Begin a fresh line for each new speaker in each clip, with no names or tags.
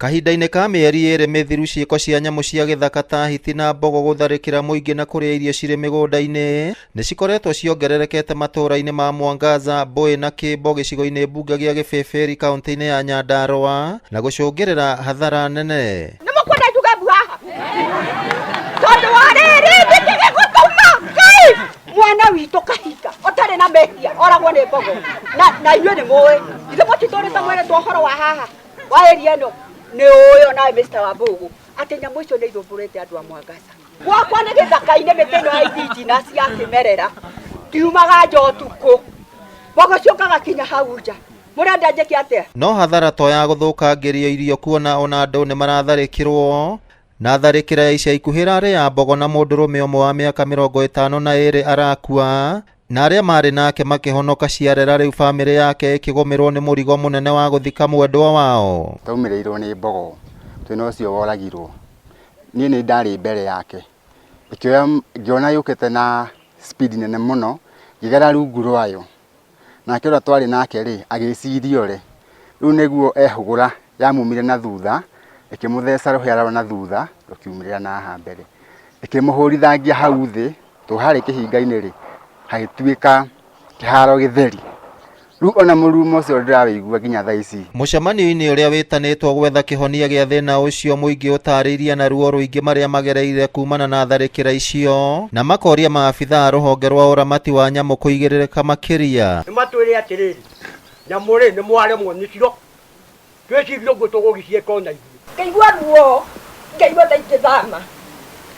Kahinda-inĩ ka mĩeri ĩĩrĩ mĩthiru ciĩko cia nyamũ cia gĩthaka ta hiti na mbogo gũtharĩkĩra mũingĩ na kũrĩa irio cirĩ mĩgũnda-inĩ nĩ cikoretwo ciongererekete matũũra-inĩ ma Mwangaza, Mbũĩ na Kĩmbo gĩcigo-inĩ mbunge gĩa Gĩbĩbĩri kaũntĩ-inĩ ya Nyandarũa na gũcũngĩrĩra hathara nene.
Nĩ mũkwenda njuge mbu haha tondũ wa rĩrĩ nĩkĩ gĩgũtũma Ngai mwana witũ kahinga ũtarĩ na mehia oragwo nĩ mbogo na na inyuĩ nĩ mũĩ ithe mũtitũrĩte mwĩrĩtwo ũhoro wa haha wa area ĩno nĩ ũĩ onawe Mr. Wambũgũ atĩ nyamũ icio nĩ ithumbũrĩte andũ a Mwangaza gwakwa nĩ gĩthaka-inĩ mĩtĩ ĩno ya indigenous ya kĩmerera ndiumaga nja ũtukũ mbogo ciũkaga kinya hau nja mũrenda njĩke atĩa?
No hathara to ya gũthũkangĩrio irio kuona ona andũ nĩ maratharĩkĩrwo na tharĩkĩra ya ica ikuhĩ ĩrarĩ ya mbogo na mũndũrũme ũmwe wa mĩaka 52 arakua na arĩa marĩ nake makĩhonoka ciarera rĩu bamĩrĩ yake ĩkĩgũmĩrwo nĩ mũrigo mũnene wa gũthika mwendwa wao.
Twaumĩrĩirwo nĩ mbogo twĩna ũcio woragirwo, niĩ nĩ ndarĩ mbere yake, ĩkĩoya ngĩona yũkĩte na speed nene mũno, ngĩgera rungu rwayo, nake ũrĩa twarĩ nake rĩ, agĩciria ũre, rĩu nĩguo ehũgũra yamumire na thutha, ĩkĩmũtheca rũhĩa rwa na thutha rũkiumĩrĩra na haha mbere, ĩkĩmũhũrithangia hau thĩ, to harĩ kĩhinga-inĩ rĩ, hagĩtuĩka kĩharo gĩtheri. Rĩu ona mũrurumo ũcio ndĩrawĩigua nginya thaa ici.
Mũcemanio-inĩ ũrĩa wĩtanĩtwo gwetha kĩhonia gĩa thĩna ũcio mũingĩ ũtarĩirie na ruo rũingĩ marĩa magereire kumana na tharĩkĩra icio na makoria maabitha a rũhonge rwa ũramati wa nyamũ kũigĩrĩrĩka makĩria.
Nĩ matwĩre atĩrĩrĩ, nyamũ rĩ, nĩ mwaremwo nĩcio, twĩcirie ũguo tũgũgĩciĩka ona ithuĩ.
Ngaigua ruo, ngaigua ta ingĩthama.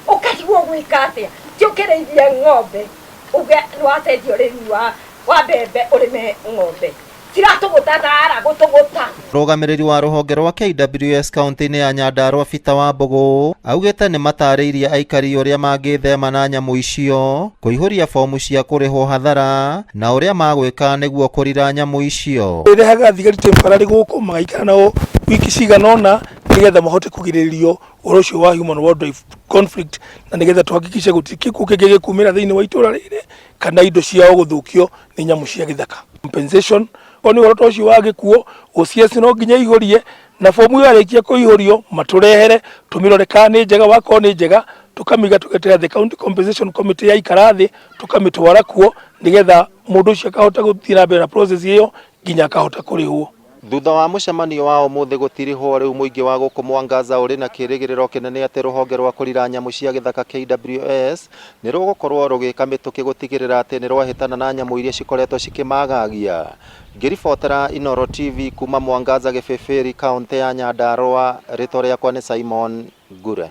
Ũkarigwo ũgwĩka atĩa? Ti ũkĩrĩithie ng'ombe, uge nĩ wacenjia ũrĩmi wa wa mbembe ũrĩme ng'ombe. Ciratũgũta thara, gũtũgũta.
Mũrũgamĩrĩri wa rũhonge rwa KWS kaunti-inĩ ya Nyandarua Peter Wambũgũ augĩte nĩ matarĩirie aikari ũrĩa mangĩthema na nyamũ icio, kũihũria bomu cia kũrĩhwo hathara na ũrĩa magwĩka nĩguo kũrira nyamũ icio.
Ĩrehaga thigari temporary gũkũ magaikara nao wiki cigana ũna nĩgetha mahote kũgirĩrĩrio ũhoro ũcio wa human wildlife conflict na nĩgetha tũhakikishe gũtirĩ gĩkuũ kĩngĩ gĩkumĩra thĩinĩ wa itũra rĩrĩ kana indo ciao gũthũkio nĩ nyamũ cia gĩthaka. Compensation okorwo nĩ ũhoro ta ũcio wa gĩkuũ OCS no nginya ĩihũrie na bomu ĩyo yarĩkia kũihũrio matũrehere tũmĩrore kana nĩ njega, wakorwo nĩ njega tũkamĩiga tũgeterera the county compensation committee yaikara thĩ tũkamĩtwara kuo nĩgetha mũndũ ũcio akahota gũthiĩ na mbere na process ĩyo nginya akahota kũrĩhwo.
Thutha wa mũcemanio wa ũmũthĩ gũtirihwo, rĩu mũingĩ wa gũkũ Mwangaza ũrĩ na kĩrĩgĩrĩro kĩnene atĩ rũhonge rwa kũrira nyamũ cia gĩthaka KWS nĩ rũgũkorwo rũgĩka mĩtũkĩ gũtigĩrĩra atĩ nĩ rwahĩtana na nyamũ iria cikoretwo cikĩmagagia. Ngĩribotera Inooro TV kuma Mwangaza Gĩbĩbĩri, kaũntĩ ya Nyandarũa, rĩtwa rĩakwa nĩ Simon Ngure.